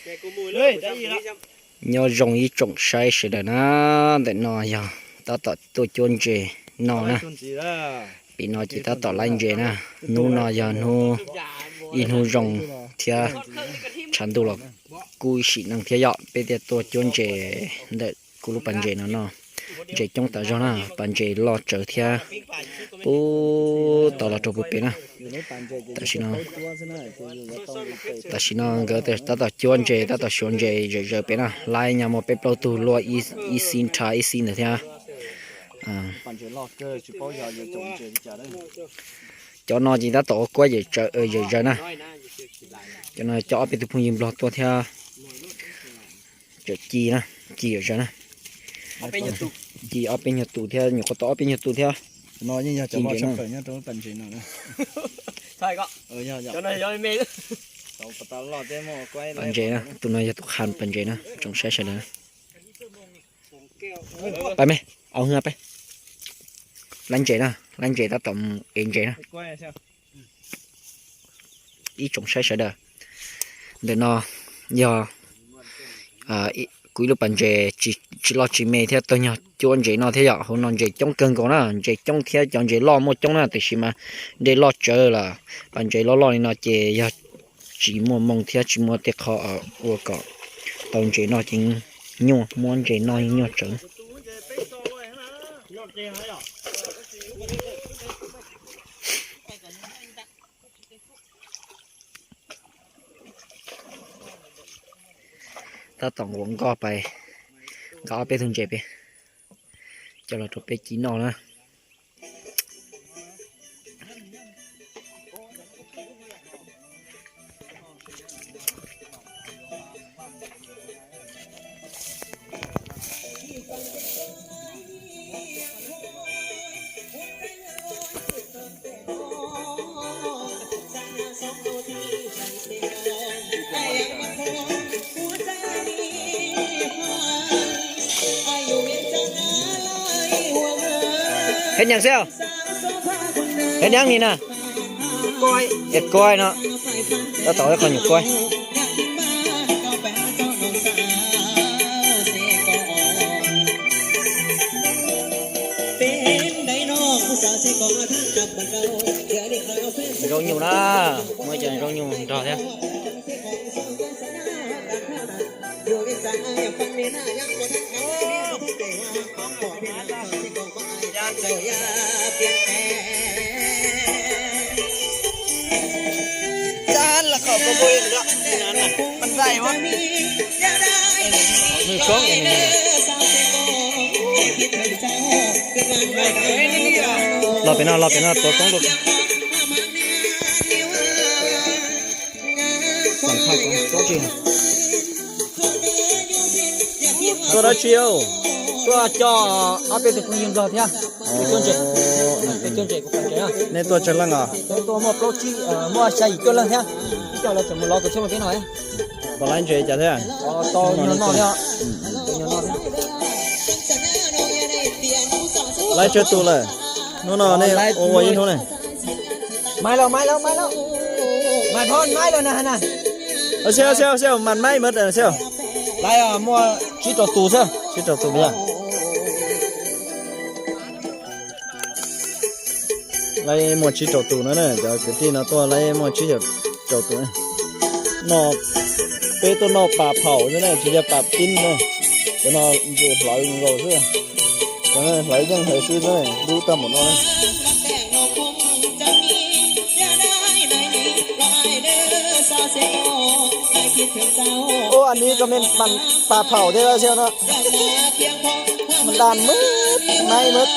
Nyob zoo ib tsoom saib sawv daws na, ntawm no yog tab tom tuaj cuab ntses no na. Pem no ces tab tom laib ntses na. Hnub no yog hnub, ib hnub zoo thiab tshav ntuj los kub sim neej thiab yom, peb thiaj tuaj cuab ntses ntawm kuv lub pas ntses no no. Ntses coob tas zog na, pas ntses loj tsawv thiab. Pub tau los rau pem na. Tam sim no, tam sim no nkawd tab tom cuab ntses, tab tom xyuas ntses zawm zawm pem na, laib nyaj muaj peb plaub tug luaj ib xib nrha ib xib ntawd thiab. Cov no ces tab tom ua kuab zawm zawm na. Cov no coj ob peb tug phooj ywg nplog tuaj thiab. Cov ci na, ci zawm zawm na. Ci ob peb nyuag tus thiab, nyuam qhuav tau ob peb nyuag tus thiab. Ci ntses na. Pas ntses na, tus no yog tus qha pas ntses na, tsoom saib sawv daws na. Pab me, au hwj peb. Laib ntses na, laib ntses tab tom mus ev ntses na. Ib tsoom saib sawv daws, ntawm no yog kuv ib lub pas ntses tsis loj tsis me thiab, tuaj nyog cuab ntses no thiab yom. Hauv no ntses coob kawg nkaus na, ntses coob thiab cov ntses loj muaj coob na, tiam sis mas dej loj tsawv lawm. Pas ntses loj loj li no ces yog tsis muaj moo thiab tsis muaj tej qho ua kom tau ntses no ces nyuaj, muab ntses no nyuaj tsawv. Tab tom nquas nkoj pais nqa ob peb tug ntses peb coj los rau peb ci noj na. Hej nyaam xwb, hej nyaam ni na, es kuaib no, tab tom ib qho nyuam kuaib. Zoo nyuj na, muaj cov zoo nyuj nrog thiab. Los pem no, los pem no, tuav koob rau. Tuaj dab tsi? Tuaj coj ob peb tug phooj ywg nplog thiab. Peb cuab ntses, peb cuab ntses kuv pab ntses. Nej tuaj tsawg leej os? Peb tuaj muaj plaub tsib, muaj xya yim cuaj leej thiab. Ib co lawv tseem mus lov kaum tsheej peb no. Puas laib ntses cas thiab? Tau nyuag noj thiab. Laib tsawg tus lawm? Hnub no nej ua ua ib hnub ne. Maiv lawm, maiv lawm, maiv lawm. Maiv phom maiv lawm na na. Xwb xwb xwb, mas maiv mawv xwb. Laib muaj tsib rau tus xwb. Tsib rau tus yog. Laib muaj tsib rau tus no na, cov kwv tij no tuaj laib muaj tsib rau tus. No peb tuaj noj pas phaum xwb na, tsis yog pas pib no. Cov no ntses hlawv nkaus xwb. Cov no hlawv yeej hlawv swb xwb, dub tag npaum no na. Ua, anws ko me pas phaum thiab xwb no. Mas daj mab, maiv mab.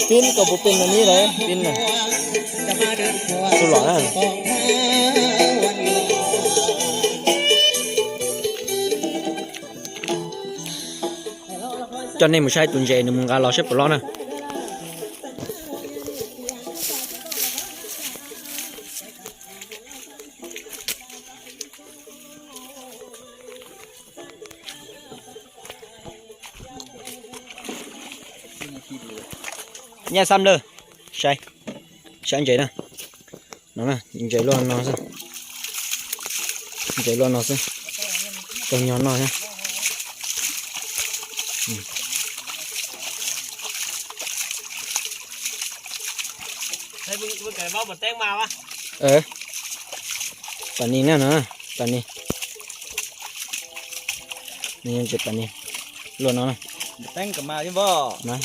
Pib kom puas pem no ni lawm, pib na. Tus los na. Coj nej mus saib tus ntses nws mus nqa los saib puas loj na. Nyaj xab lawj, saib, saib ntses na. No, ntses luaj no xwb. Ntses luaj no xwb. Tau nyog noj thiab. Pas nis na no, pas nis. Ntses pas nis luaj no na.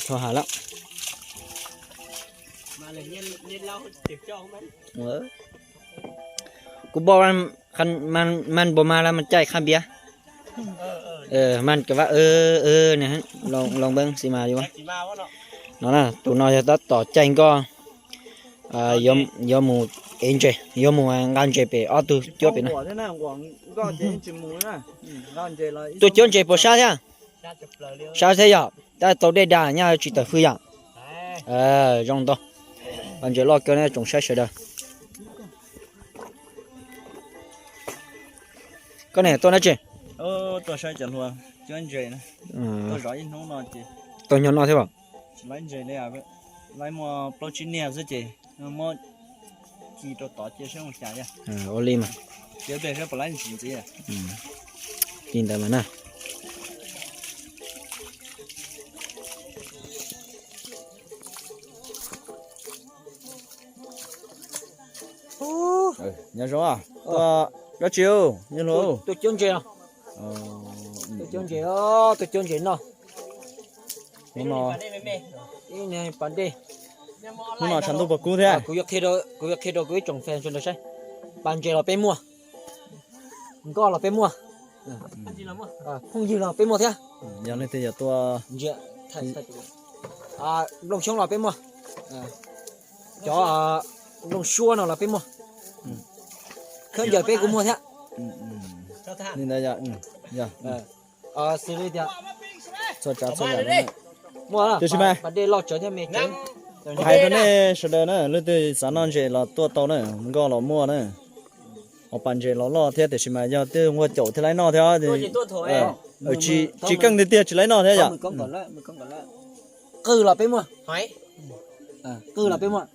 Thau has lawm. Kuv pom mas npau mas lawv mas caij qhab npiab. Mas kawm vaj, los npeeb xi mas yuav. No na, tus no yog tab tom caij nkoj, yuav mus ev ntses, yuav mus nqa ntses pem ob tug cuab pem na. Tuaj cuab ntses puas sab thiab? Sab thiab yom, tab tau dej dag nyaj tsis tawm fwj yom. Zoo ntau. Pas ntses loj kawg na tsoom saib sawv daws. Koj niam tuaj dab tsi? Tau nyog noj thiab os? Muaj plaub tsib niag xwb ces muab ci rau tod cia seb zoo cas. Ua li mas. Cia peb seb puas laib ntsis ntxiv. Li ntawd mas na. Nyob zoo, tuaj dab tsi, nyob hluas? Tuaj cuab ntses no. Tuaj cuab ntses, tuaj cuab ntses noj. Hnub no, hnub no tshav ntuj puas kub thiab? Kuv yuav qhia rau kuv ib tsoom fans sawv daws saib. Pas ntses los peb muaj, nkoj los peb muaj, phooj ywg los peb muaj thiab. Yog leej twg yog tua ntsia, nplooj xyoob los peb muaj, cov nplooj suab no los peb muaj, khaub ncaws peb kuj muaj thiab. Li ntawd, xws li tias txhua tsav txhua yam. Muaj, tiam sis mas pas dej loj tsawv thiab me tsawv. Hais rau nej sawv daws na, leej twg xav noj ntses los tuaj tau na, nkoj los muaj na. Ho pas ntses los loj thiab tiam sis mas yog twb nquag caum thiaj laib noj thiab. Tsis keej tiag tiag tsis laib noj thiab yom. Qws los peb muaj, qws los peb muaj.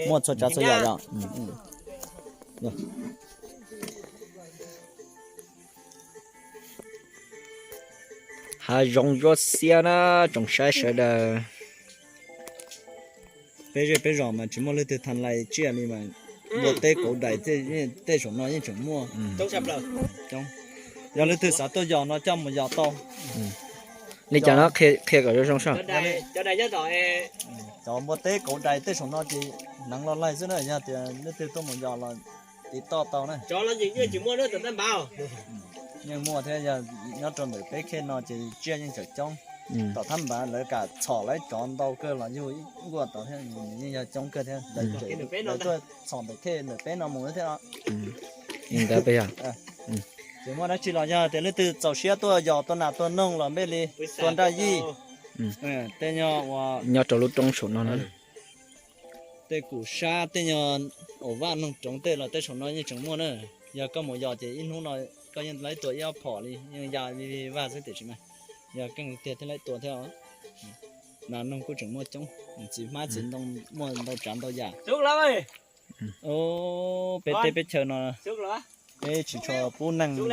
Muaj txhua tsav txhua yam yom. Hav zoov zuab xiab na tsoom saib sawv daws. Peb zej peb zos mas tsis muaj leej twg tha lais tsiaj li mas, npua teb kauv dais tej saum no yeej tseem muaj. Yog leej twg xav tuaj yos no coj mus yos tau. Li cas no qhia kom zoo zoo soj. Cov npua teb kauv dais tej saum no ces hneev los laig xwb na, yog tias leej twg tuaj mus yos los tiv toj tau na. Yeej muaj thiab, yog nyob rau ntawm peb khej no ces tsiaj yeej tseem coob. Tom thab npav lawv kam txhom lawv tsov ntau kawg los yug ib nkuaj tod thiab, yeej yog coob kawg thiab. Lawv tuaj txhom ntawm khej ntawm peb no mus thiab. Ces muaj dab tsi los yog tias leej twg txaus siab tuaj yos tua nas tua noog los npej li tua nraj yij, tej nyob ua nyob rau lub roob saum no na. Tej kum sab tej nyuag vaj noog roov tej los tej saum no yeej tseem muaj na. Yog koj mus yos ces ib hnub no koj yeej laib tua ib ob phom li, yeej ya vij vij vaj xwb tiam sis mas yog keej tiag thiaj laib tua thiab. Nas noog kuj tseem muaj coob, txiv hmab txiv ntoo muaj ntau tsav ntau yam. Peb teb peb chaw no peb tsis tshua pub neeg yos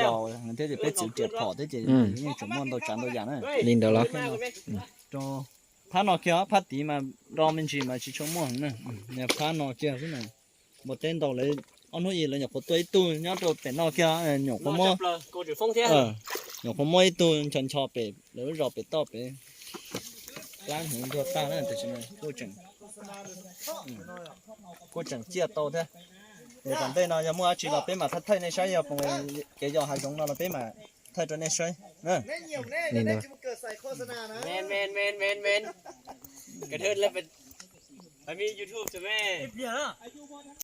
thiab ces peb txiv riam phom thiab ces yeej tseem muaj ntau tsav ntau yam na. Li ntawd los rau phab no kiag, phab tid mas do me ntsis mas tsis tshua muaj heev na. Phab no kiag xwb na, npua teb ntau lawv ob hnub ib lawv nyuam qhuav tua ib tug nyob rau pem no kiag, nyuam qhuav muab, nyuam qhuav muab ib tug ncho ncho pem lawv lub zos pem toj pem. Plab heev ntuag tag na, tiam sis kuj tseem, kuj tseem ciaj tau thiab. Es tom ntej no yog muaj dab tsi los peb mam thaij thaij nej saib, yog kev yos hav zoov no los peb mam thaij rau nej saib.